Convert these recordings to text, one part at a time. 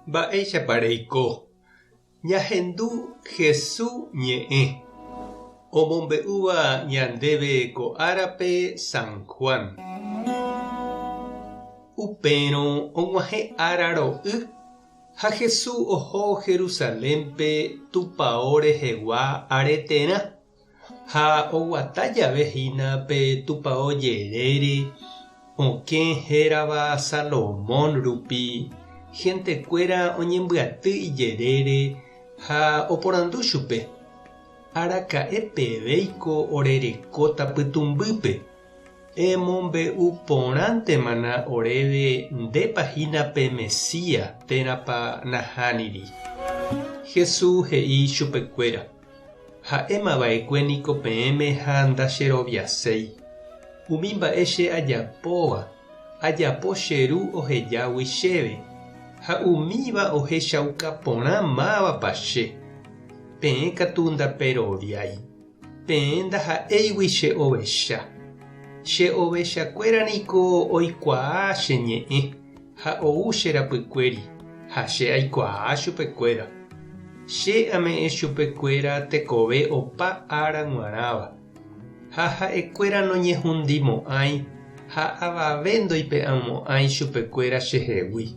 Mba'éichapa reiko? Ñahendu Hesu ñe'ẽ, omombe'úva ñandéve ko árape San Juan. Upérõ og̃uahẽ ára ro'y ha Hesu oho Jerusalénpe tupao rehegua areterã. Ha oguata jave hína pe tupao jerére okẽ hérava Salomón rupi, hentekuéra oñembyaty ijerére ha oporandu chupe, Araka'e pevéiko ore rekóta pytũmbýpe? Emombe'u porãntemana oréve ndépa hína pe Mesías térãpa nahániri. Jesús he'i chupekuéra. Ha'éma va'ekue niko peẽme ha ndacheroviaséi. Umi mba'e che ajapóva, ajapo che Ru ohejágui chéve, ha umíva ohechauka porã mávapa che. Peẽ katu ndaperoviái. Peẽ ndaha'éigui che ovecha. Che ovechakuéra niko oikuaa che ñe'ẽ. Ha ou che rapykuéri, ha che aikuaa chupekuéra. Che ame'ẽ chupekuéra tekove opa ára g̃uarãva, ha ha'ekuéra noñehundimo'ãi ha avave ndoipe'amo'ãi chupekuéra chehegui.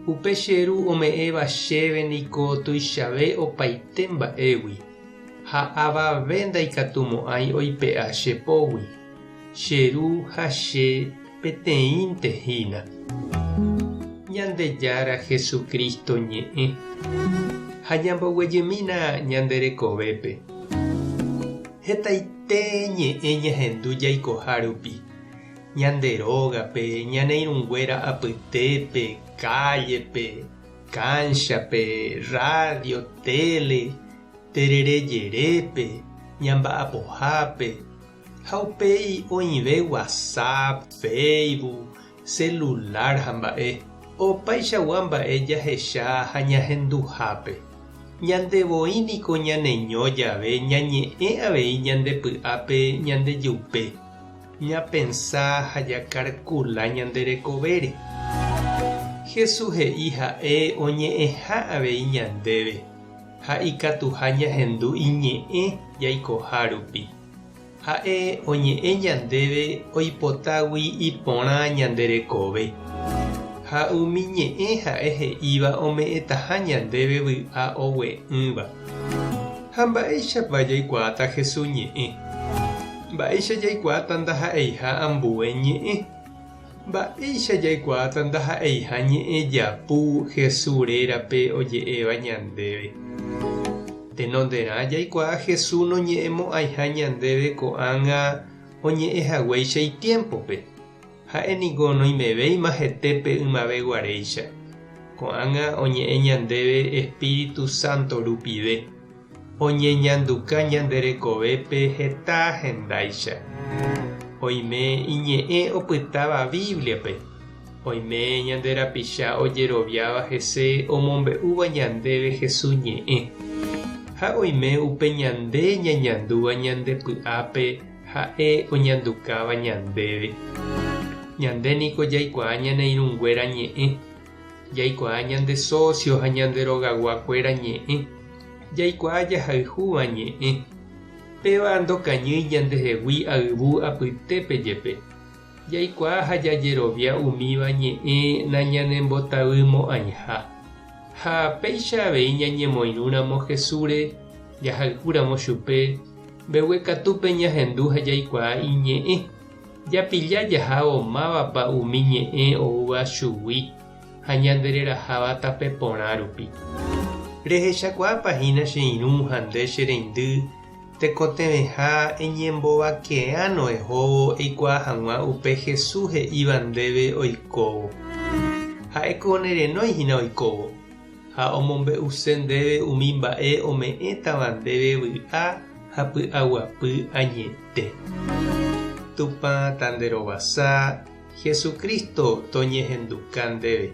Upe che Ru ome'ẽva chéve niko tuichave opaite mba'égui, ha avave ndaikatumo'ãi oipe'a che pógui. Che Ru ha che peteĩnte hína. Ñandejára Jesucristo ñe'ẽ. Ha ñamboguejymína ñande rekovépe. Hetaite ñe'ẽ ñahendu jaikoha rupi, ñande rógape, ñane irũnguéra apytépe, kállepe, kánchape, rrádio, téle, terere jerépe, ñamba'apohápe, Ha upéi oĩve WhatsApp, Facebook, celular ha mba'e, opaichagua mba'e jahecha ha ñahenduhápe. Ñande voi niko ñaneño jave ñañe'ẽ avei ñande py'ápe ñande jupe, ñapensa ha jakarkula ñande rekovére. Jesús he'i ha'e oñe'ẽha avei ñandéve ha ikatuha ñahendu iñe'ẽ jaikoha rupi. Ha'e oñe'ẽ ñandéve oipotágui iporã ñande rekove. Ha umi ñe'ẽ ha'e he'íva ome'ẽtaha ñandéve vy'a ogue'ỹva. Ha mba'éichapa jaikuaáta Jesús ñe'ẽ? Mba'éicha jaikuaáta ndaha'eiha ambue ñe'ẽ? Mba'éicha jaikuaáta ndaha'eiha ñe'ẽ japu Jesús rérape oje'éva ñandéve? Tenonderã jaikuaa Jesús noñe'ẽmo'ãiha ñandéve ko'ág̃a oñe'ẽ haguéicha itiémpope. Ha'e niko noimevéima hetépe ymave guaréicha. Ko'ág̃a oñe'ẽ ñandéve espíritu sánto rupive. Oñeñanduka ñande rekovépe heta hendáicha. Oime iñe'ẽ opytáva Bíbliape. Oime ñande rapicha ojeroviáva hese omombe'úva ñandéve Jesús ñe'ẽ. Ha oime upe ñande ñañandúva ñande py'ápe ha'e oñandukáva ñandéve. Ñande niko jaikuaa ñane irũnguéra ñe'ẽ. Jaikuaa ñande socio ha ñande rogagua kuéra ñe'ẽ. Jaikuaa jahayhúva ñe'ẽ. Péva ndokañýi ñandehegui ayvu apytépe jepe. Jaikuaa ha jajerovia umíva ñe'ẽ nañanembotavymo'ãiha. Ha péicha avei ñañemoirũramo Jesúsre, jahayhúramo chupe, mbeguekatúpe ñahendu ha jaikuaa iñe'ẽ. Japilla jahávo mávapa umi ñe'ẽ oúva chugui ha ñandereraháva tape porã rupi. Rehechakuaápa hína che irũ ha nde che reindy tekotevẽha eñembovakeáno ehóvo eikuaa hag̃ua upe Jesús he'íva ndéve oikóvo. Ha'éko nerenói hína oikóvo, ha omombe'use ndéve umi mba'e ome'ẽtava ndéve vy'a ha py'aguapy añete. Tupã tanderovasa Jesucristo toñehenduka ndéve.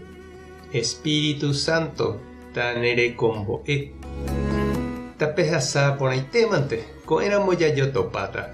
Espíritu Santo tanerekombo'e. Tapehasa porãitémante, ko'ẽramo jajotopáta.